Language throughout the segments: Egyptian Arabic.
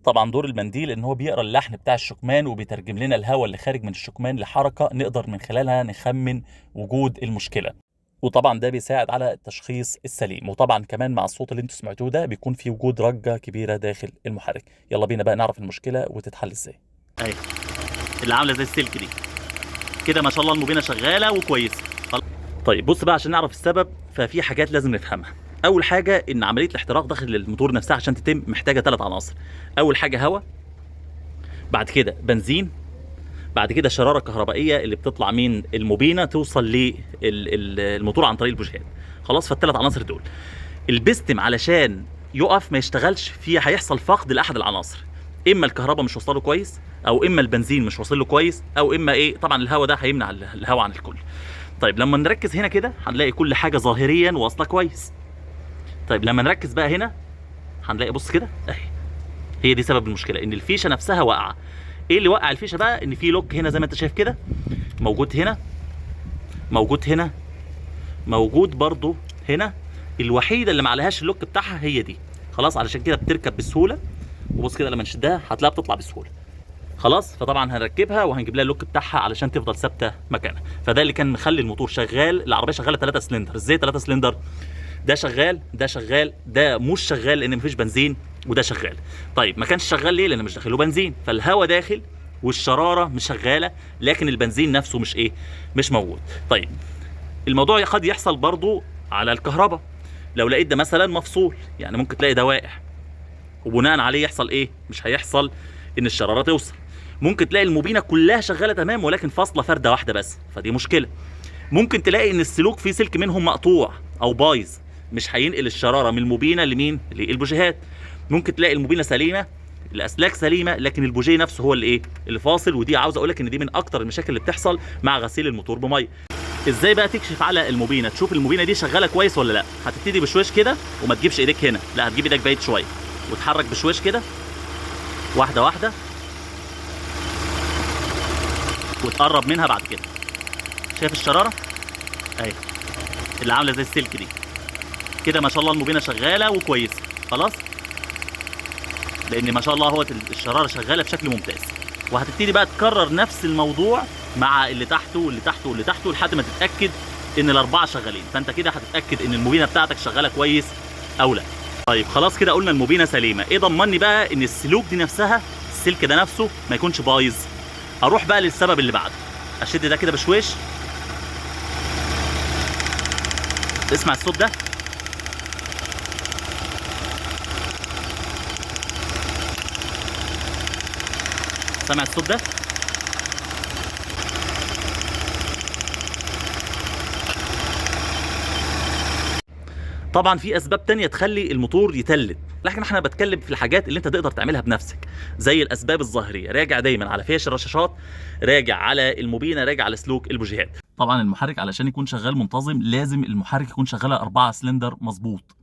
طبعا دور المنديل ان هو بيقرا اللحن بتاع الشكمان وبيترجم لنا الهواء اللي خارج من الشكمان لحركة نقدر من خلالها نخمن وجود المشكلة، وطبعا ده بيساعد على التشخيص السليم. وطبعا كمان مع الصوت اللي انتوا سمعتوه ده بيكون في وجود رجه كبيرة داخل المحرك. يلا بينا بقى نعرف المشكلة وتتحل ازاي. اهي اللي عامله زي السلك دي كده، ما شاء الله الموبينه شغالة وكويسة. طيب بص بقى، عشان نعرف السبب ففي حاجات لازم نفهمها. اول حاجة ان عملية الاحتراق داخل الموتور نفسها عشان تتم محتاجه 3 عناصر. اول حاجة هواء، بعد كده بنزين، بعد كده شراره كهربائية اللي بتطلع من الموبينه توصل للموتور عن طريق البوجيهات. خلاص، فالثلاث عناصر دول البستم علشان يقف ما يشتغلش فيه هيحصل فقد لاحد العناصر، اما الكهرباء مش واصله له كويس، او اما البنزين مش واصل له كويس، او اما ايه، طبعا الهواء ده هيمنع الهواء عن الكل. طيب لما نركز هنا كده هنلاقي كل حاجة ظاهريا واصله كويس. طيب لما نركز بقى هنا هنلاقي، بص كده اهي، هي دي سبب المشكلة، ان الفيشه نفسها واقعه. ايه اللي وقع الفيشه بقى؟ ان في lock هنا زي ما انت شايف كده، موجود هنا، موجود هنا، موجود برضو هنا. الوحيدة اللي ما عليهاش ال lock بتاعها هي دي. خلاص، علشان كده بتركب بسهولة، وبص كده لما نشدها هتلاقيها بتطلع بسهولة. خلاص، فطبعا هنركبها وهنجيب لها ال lock بتاعها علشان تفضل ثابتة مكانها. فده اللي كان مخلي الموتور شغال، العربية شغالة 3 سلندر. ازاي 3 سلندر؟ ده شغال، ده شغال، ده مش شغال لان مفيش بنزين، وده شغال. طيب ما كانش شغال ليه؟ لان مش داخله بنزين، فالهواء داخل والشراره مش شغالة، لكن البنزين نفسه مش ايه، مش موجود. طيب الموضوع قد يحصل برضو على الكهرباء، لو لقيت ده مثلا مفصول، يعني ممكن تلاقي ده واقع، وبناء عليه يحصل ايه؟ مش هيحصل ان الشرارة توصل. ممكن تلاقي الموبينه كلها شغالة تمام ولكن فاصلة فرده واحدة بس، فدي مشكلة. ممكن تلاقي ان السلوك في سلك منهم مقطوع او بايظ، مش هينقل الشرارة من الموبينه لمين؟ للبوجيهات. ممكن تلاقي الموبينه سليمة، الاسلاك سليمة، لكن البوجيه نفسه هو اللي ايه؟ اللي فاصل. ودي عاوز اقول لك ان دي من اكتر المشاكل اللي بتحصل مع غسيل الموتور بميه. ازاي بقى تكشف على الموبينه؟ تشوف الموبينه دي شغالة كويس ولا لا. هتبتدي بشويش كده، وما تجيبش ايديك هنا، لا هتجيب ايدك بعيد شوية، وتحرك بشويش كده واحدة واحدة، وتقرب منها بعد كده. شايف الشرارة اهي اللي عامله زي السلك دي كده، ما شاء الله الموبينه شغالة وكويسة. خلاص، لان ما شاء الله هو الشرارة شغالة بشكل ممتاز. وهتبتدي بقى تكرر نفس الموضوع مع اللي تحته واللي تحته واللي تحته لحد ما تتاكد ان الاربعة شغالين. فانت كده هتتاكد ان الموبينه بتاعتك شغالة كويس او لا. طيب خلاص كده قلنا الموبينه سليمة. ايه ضمني بقى ان السلوك دي نفسها، السلك ده نفسه ما يكونش بايظ؟ اروح بقى للسبب اللي بعده. اشد ده كده بشويش، اسمع الصوت ده، سامع الصوت ده؟ طبعا في اسباب تانية تخلي الموتور يتلد، لكن احنا بتكلم في الحاجات اللي انت تقدر تعملها بنفسك، زي الاسباب الظاهرية. راجع دايما على فيش الرشاشات، راجع على الموبينه، راجع على سلوك البوجيهات. طبعا المحرك علشان يكون شغال منتظم لازم المحرك يكون شغال 4 سلندر مظبوط.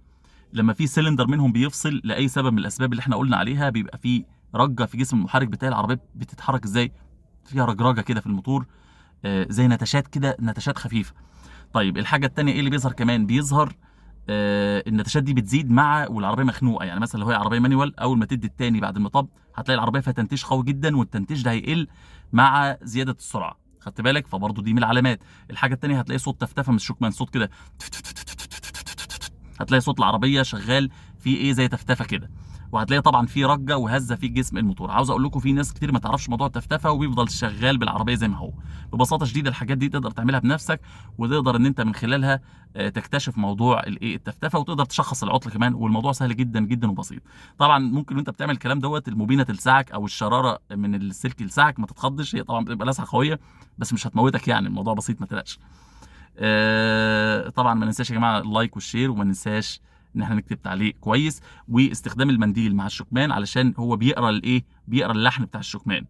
لما في سلندر منهم بيفصل لاي سبب من الاسباب اللي احنا قلنا عليها، بيبقى في رجه في جسم المحرك بتاع العربية، بتتحرك ازاي؟ فيها رجرجه كده في الموتور، زي نتشات كده، نتشات خفيفة. طيب الحاجة الثانية ايه اللي بيظهر كمان؟ بيظهر النتشات دي بتزيد مع والعربية مخنوقه. يعني مثلا لو هي عربية manual، اول ما تدي الثاني بعد المطب هتلاقي العربية فيها تنتيش قوي جدا، والتنتيش ده هيقل مع زيادة السرعة، خدت بالك؟ فبرضه دي من العلامات. الحاجة الثانية هتلاقي صوت تفتفه من الشكمان، صوت كده، هتلاقي صوت العربية شغال في ايه، زي تفتفه كده. وهتلاقي طبعا في رجه وهزه في جسم الموتور. عاوز اقول لكم في ناس كتير ما تعرفش موضوع التفتفه وبيفضل شغال بالعربية زي ما هو. ببساطة شديدة الحاجات دي تقدر تعملها بنفسك، وتقدر ان انت من خلالها تكتشف موضوع الايه، التفتفه، وتقدر تشخص العطل كمان. والموضوع سهل جدا جدا وبسيط. طبعا ممكن وانت بتعمل الكلام دوت الموبينه تلسعك او الشرارة من السلك تلسعك، ما تتخضش، هي طبعا بتبقى لسعه قوية بس مش هتموتك، يعني الموضوع بسيط ما تقلقش. طبعا ما ننساش يا جماعة ال like وال share، وما ننساش ان احنا نكتب تعليق كويس، واستخدام المنديل مع الشكمان علشان هو بيقرا الايه، بيقرا اللحن بتاع الشكمان.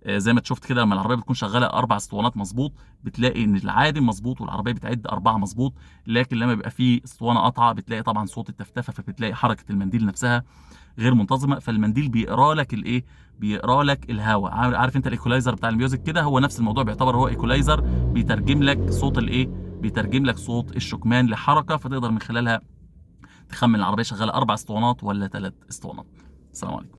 زي ما شفت كده لما العربية بتكون شغالة 4 اسطوانات مظبوط، بتلاقي ان العادم مظبوط والعربية بتعد 4 مظبوط، لكن لما بيبقى فيه اسطوانة قطعه بتلاقي طبعا صوت التفتفه، فبتلاقي حركة المنديل نفسها غير منتظمة. فالمنديل بيقرا لك الايه، بيقرا لك الهواء. عارف انت ال equalizer بتاع ال music كده، هو نفس الموضوع، بيعتبر هو equalizer بيترجم لك صوت الايه، بيترجم لك صوت الشكمان لحركة، فتقدر من خلالها تخمن العربية شغالة 4 اسطوانات ولا 3 اسطوانات. السلام عليكم.